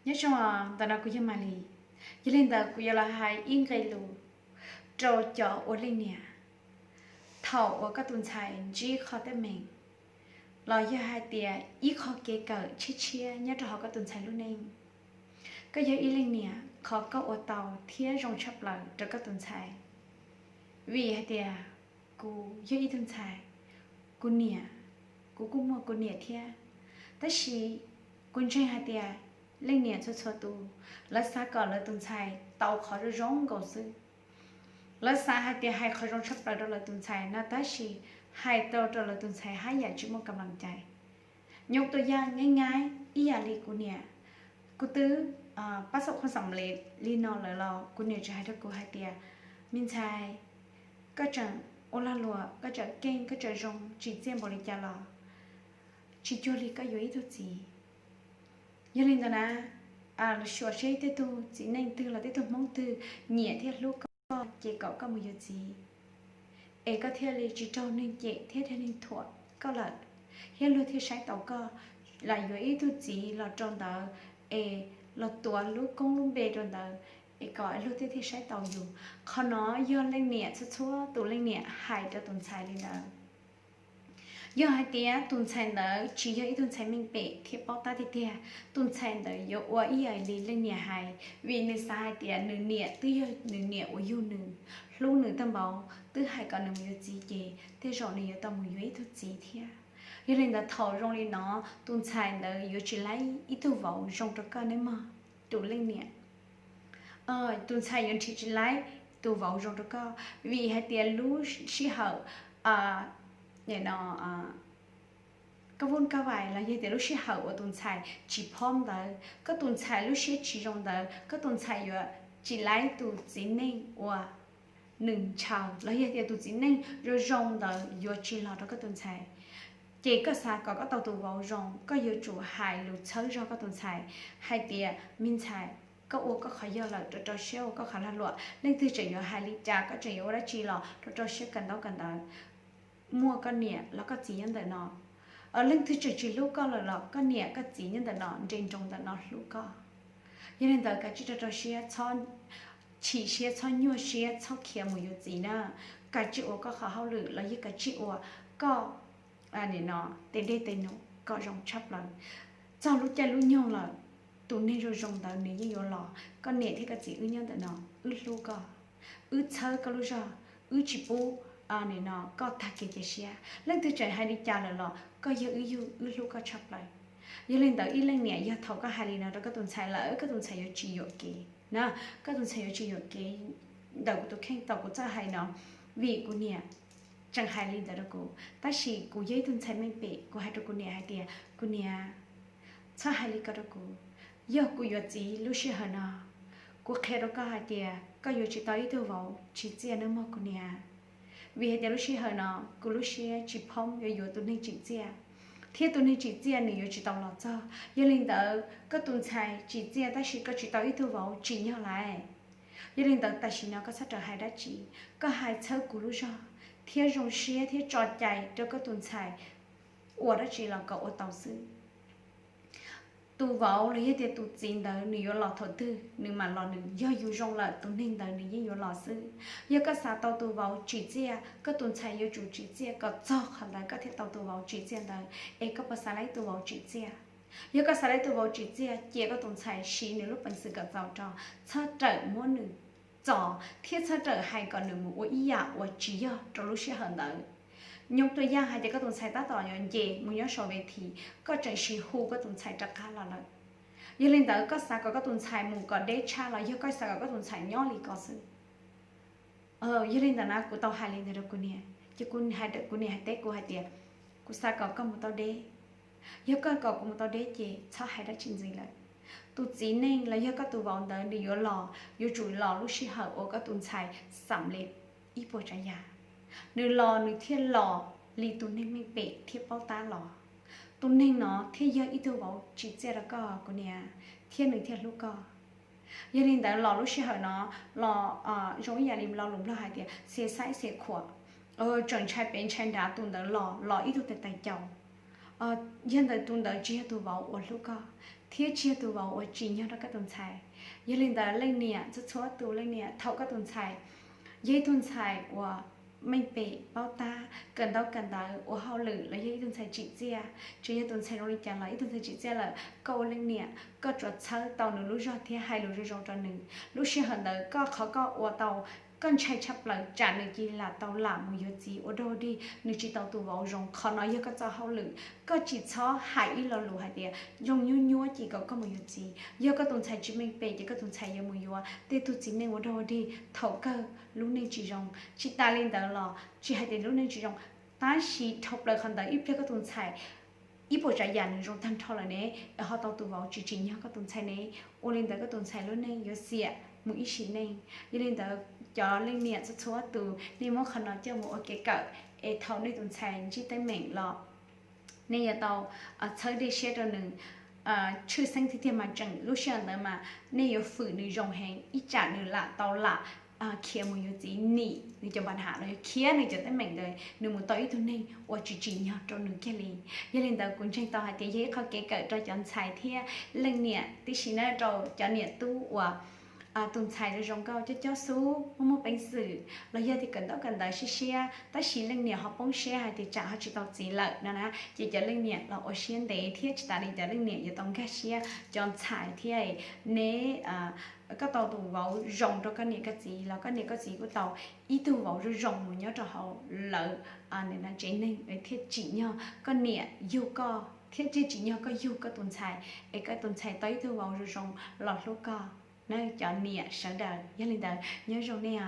Nyob zoo, ntawm no kuv yog Malis. Yog li ntawd kuv yuav los hais ib nqe lus rau cov ua leej niam. Thaum uas koj tus ntxhais ntsib qhov teeb meem los yog hais tias ib qho kev kawm tshiab tshiab nyob rau hauv koj tus ntxhais lub neej, koj yog ib leej niam, qhov koj ua tau thiab zoo tshaj plaws rau koj tus ntxhais. Vim hais tias kuv yog ib tug ntxhais, kuv niam, kuv kuj muaj kuv niam thiab. Tab sis kuv ntseeg hais tias leej niam txhua txhua tus, lawv xav kom lawv tus ntxhais tau qhov zoo zoo nkaus xwb. Lawv xav hais tias hais qhov zoo tshaj plaws rau lawv tus ntxhais no, tab sis hais tau rau lawv tus ntxhais haj yam tsis muaj kam lam cai. Nyob tua yaj nyaib nyaib ib yam li kuv niam, kuv twb pab xaum qhov xam le li no lawm los kuv niam tseem hais rau kuv hais tias, me ntxhais, koj tseem ua lag luam, koj tseem keej, koj tseem zoo tsim txiaj npaum li cas los tsis cuag li koj yuav ib tug txiv. Yog li ntawd na, los xyuas seb tej tug txiv neej twg los tej tug hmoob twg nyiam thiab hlub koj ces kom koj mus yuav txiv, es koj thiaj li tsis raug neeg cem thiab raug neeg thuam koj lawm, thiab luag thiaj saib taus koj. Los yuav ib tug txiv los rau ntawd, es los tuav lub koob lub npe rau ntawd, es kom luag thiaj thiaj saib taus yus. Qhov no yog leej niam txhua txhua tus leej niam hais rau tus ntxhais li ntawd. Yog hais tias tus ntxhais ntawd tsis yog ib tug ntxhais meej pem thiab paub tab tiag tiag, tus ntxhais ntawd yuav ua ib yam li leej niam hais, vim nws xav hais tias nws niam twb yog nws niam uas yug nws, hlub nws tag npaum, twb hais kom nws mus yuav txiv ces tej zaum nws yuav tau mus yuav ib tug txiv thiab. Yog li ntawd thaum zoo li no, tus ntxhais ntawd yuav tsis laib ib tug vauv zoo rau koj nawb mog, tus leej niam. Tus ntxhais yuav nrhiav tsis laib tus vauv zoo rau koj, vim hais tias lub sij hawm, no, koj vub koj vais los yog tias lub sij hawm uas tus ntxhais tsis phob ntawd, koj tus ntxhais lub siab tsis zoo ntawd, koj tus ntxhais yuav tsis laib tus txiv neej uas nws ntshaw los yog tias tus txiv neej zoo zoo ntawd yuav tsis los rau koj tus ntxhais. Ces koj xav kom koj tau tus vauv zoo, koj yuav tsum hais lus txhawb zog koj tus ntxhais hais tias, me ntxhais, koj ua koj qhov yog lawm, rau rau siab ua koj qhov lag luam. Leej twg tseem yuav hais li cas, koj tseem yuav ua dab tsi los rau rau siab kawm ntaub kawm ntawv. Muaj koj niam los koj txiv nyob ntawm no. Leej twg tseem tsis hlub koj lawm los koj niam koj txiv nyob ntawm no, nres nroos ntawm no hlub koj. Yog li ntawd kav tsij rau rau siab, txhob chim siab, txhob nyuaj siab, txhob khiav mus yuav txiv na. Kav tsij ua koj qhov hauj lwm los yog kav tsij ua koj nim no tes dej tes num kom zoo tshaj plaws. Txog lub caij lub nyoog lawm, tus neeg zoo zoo ntawd nws yeej yuav los. Koj niam thiab koj txiv wb nyob ntawm no, wb hlub koj, wb txhawb koj lub zog, wb tsis pub nim no koj tag kev cia siab. Leej twg tseem hais li cas lawm los koj yog wb yug, wb hlub koj tshaj plaws. Yog li ntawd ib leej niam, yog thaum koj hais li no rau koj tus ntxhais lawm, koj tus ntxhais yuav tsis yuam kev na, koj tus ntxhais yuav tsis yuam kev ntawm kuv tus kheej thaum kuv txawj hais no, vim kuv niam tseem hais li ntawd rau kuv, tab sis kuv yog ib tug ntxhais meej pem, kuv hais rau kuv niam hais tias, kuv niam, txhob hais li ko rau kuv. Yog kuv yuav txiv lub sij hawm no, kuv qhia rau koj hais tias koj yuav tsis tau ib tug vauv tsim txiaj nawb mog kuv niam. Vim hais tias lub sij hawm no kuv lub siab tsis phoob yuav yuav tus neeg tsim txiaj, thiab tus neeg tsim txiaj nws yuav tsis tau los txog. Yog li ntawd koj tus ntxhais tsim txiaj tab sis koj tsis tau ib tug vauv tsim nyog lawm. Yog li ntawd tam sim no koj txhob rawm hais dab tsi, koj hais txhawb kuv lub zog thiab zoo siab thiab tso cai rau koj tus ntxhais ua dab tsi los kom ua tau xwb. Tus vauv los yog tias tus txiv ntawd nws yuav los thaum twg nws mam los nws, yog yus zoo lawm tus neeg ntawd nws yeej yuav los xwb. Yog koj xav tau tus vauv tsim txiaj, koj tus ntxhais yuav tsum tsim txiaj kom txog qhov ntawd koj thiaj tau tus vauv tsim txiaj ntawd. Es koj puas xav laib tus vauv tsim txiaj? Yog koj xav laib tus vauv tsim txiaj, cia koj tus ntxhais siv nws lub peev xwm kom txaus rau, txhob rawm muab nws txo thiab txhob rawm hais kom nws mus ua ib yam uas tsis yog rau lub sij hawm ntawd. Nyob tua yaj hais tias koj tus ntxhais tab tom yuav nce mus nyob saum ve thi, koj tseem sis hu koj tus ntxhais rov qab los lawm. Yog li ntawd koj xav kom koj tus ntxhais mus kom deb tshaj los yog koj xav kom koj tus ntxhais nyob li ko xwb? Yog li ntawd na kuv tau hais li ntawd rau kuv niam, ces kuv niam hais teb kuv hais tias, kuv xav kom koj mus tau deb. Yog koj kom kuv mus tau deb ces txhob hais dab tsi ntxiv lawm. Tus txiv neej los yog koj tus vauv ntawd nws yuav los, yuav tsum los lub sij hawm uas koj tus ntxhais xam li ib puas tsav yam. Nws los nws thiaj los li tus neeg meej pem thiab paub tab los. Tus neeg no thiaj yog ib tug vauv tsim txiaj rau koj kuv niam, thiab nws thiaj hlub koj. Yog li ntawd los lub sij hawm no los zoo ib yam li lo lus Nplog hais tias xia xaib xia khuam, tseem ntshai pem ntshai nrad, tus ntawd los los ib tug tes tais caus. Yog ntawm tus ntawd tsis yog tus vauv uas hlub koj, thiab tsis yog tus vauv uas tsim nyog rau koj tus ntxhais. Yog li ntawd leej niam, txhua txhua tus leej niam, thaum koj tus ntxhais yog ib tug ntxhais uas meej pem paub tab, kawm ntaub kawm ntawv, ua hauj lwm, los yog ib tug ntxhais tsim txiaj, tsuas yog tus ntxhais zoo li cas los ib tug ntxhais tsim txiaj lawm, koj ua leej niam koj tsuas txhawb tau nws lub zog thiab hais lus zoo zoo rau nws. Lub sij hawm ntawd koj, qhov koj ua tau, koj ntshai tshaj plaws tsam nws cia li lam tau lam mus yuav txiv ua dog dig, nws tsis tau tus vauv zoo. Qhov no yog koj txoj hauj lwm, koj tsis txhob hais ib lo lus hais tias zoo nyuab nyuab ces kom koj mus yuav txiv. Yog koj tus ntxhais tsis meej pem ces koj tus ntxhais yuav mus yuav tej tug txiv neej ua dog dig thaum kawg lub neej tsis zoo. Tsis tas li ntawd los tsis hais tias lub neej tsis zoo, tab sis dhau plaws qhov ntawd ib pliag koj tus ntxhais ib puas tsav yam nws zoo tag nrho lawm ne, es ho tau tus vauv tsis tsim nyog koj tus ntxhais ne, ua li ntawd koj tus ntxhais lub neej yuav xiam mus ib sim neej. Yog li ntawd cov leej niam txhua txhua tus, nej muab qhov no coj mus ua kev kawm, es thaum nej tus ntxhais ntsib teeb meem los nej yuav tau txhawb dej siab rau nws. Tshwj xeeb tiag tiag mas tseem lub sij hawm ntawd mas nej yuav fwm nws zoo heev, ib tsam nws lam tau lam khiav mus yuav txiv, nim nws cov npa ham los yuav khiav nws cov teeb meem ntawd, nws mus tau ib tug neeg uas tsis tsim nyog rau nws kiag li. Yog li ntawd kuv ntseeg tau hais tias yog ib qho kev kawm rau cov ntxhais thiab leej niam tib si na, rau cov niam tub uas tus ntxhais zoo zoo nkauj, cob cob xub, muaj muaj peev xwm, los yog tias kawm ntaub kawm ntawv siab siab, tab sis leej niam ho poob siab hais tias tsam ho tsis tau txiv lawm no na, ces cov leej niam los ua siab ntev thiab tsis tas li cov leej niam yuav tau nkag siab cov ntxhais thiab. Neb, koj tau tus vauv zoo rau koj niam koj txiv los koj niam koj txiv kuj tau ib tug vauv zoo zoo mus nyob rau hauv lawv tsev neeg thiaj tsim nyog koj niam yug koj thiab thiaj tsim nyog koj yug koj tus ntxhais, es koj tus ntxhais tau ib tug vauv zoo zoo los hlub koj na cov niam sawv daws. Yog li ntawd nyob zoo nej.